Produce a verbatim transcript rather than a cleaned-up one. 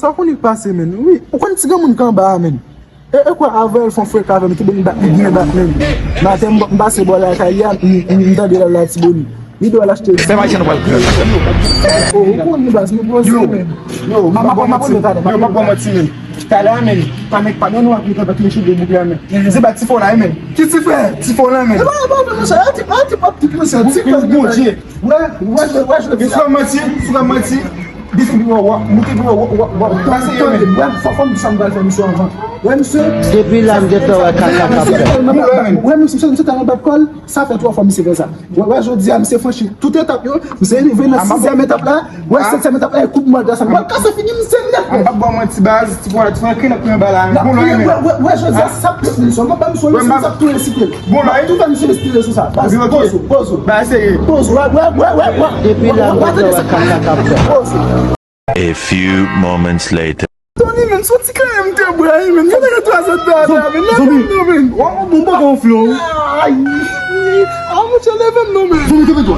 Pa konnen k pase, menn. Wi, ou konn ti granmoun k anba a, menn. E, e kwa, avè l fè yon freka avè m, ki byen bat, li byen bat, menn. Maten, m, m pase bò lakay li a, m, m, m tande l al Latibonit. Li dwe al achte. Fè machann pral. Oh, ou konn li baz, nou poze, menn. Yo, m ap ba w manti, menn. Yo, m ap ba w manti, menn. Talè a, menn. Pa nèg pa nan nou ak nou, pa kle cheve bouk la, menn. Se pa ti fò la, menn. Ki ti frè? Ti fò la, menn. E pa, e pa, monchè, a ti, a ti, a ti, monchè, ti frè. Bondye. Wè, wè, wè, wè, jodi a. Sou ka manti, sou ka manti. Bisi pi wè, wè, mouti pi wè, wè, wè, wè, wè, pase yo, menn. Wè, fò, fò m di sa m pral fè misye anvan. Wè, misye. Depi la, m gentan wè kaka k ap fèt. Wè, misye, misye tèlman bat kò l, sa fè twa fwa misye fè sa. Wè, wè, jodi a, misye franchi tout etap yo, misye rive nan sizyèm etap la, wè, setyèm etap la, e koup mwa dasa. Wè, kase figi misye nèt, menn. M p ap ba w manti, baz. Ti pwa, ti pwa, kriye nan pwen ba la. Bon lò, wè, wè, wè, jodi a, sa plis li sou. M ap ba misye yon leson, sa tou resite. Bon lò, tou fè misye resite sou sa. Baz, poze, poze. Ba, serye. Poze, wè, wè, wè, wè, wè. Depi la, wè, wè, wè, kaka k ap fèt. Poze. A few moments later. Tony, menn, soti kanmenm, te bwè, menn. Gade nan twa zòt dada, menn. Leve m non, menn. Wè, bon, bon, bon, flow. Ay, a, monchè, leve m non, menn. Zonbi, te fè twa.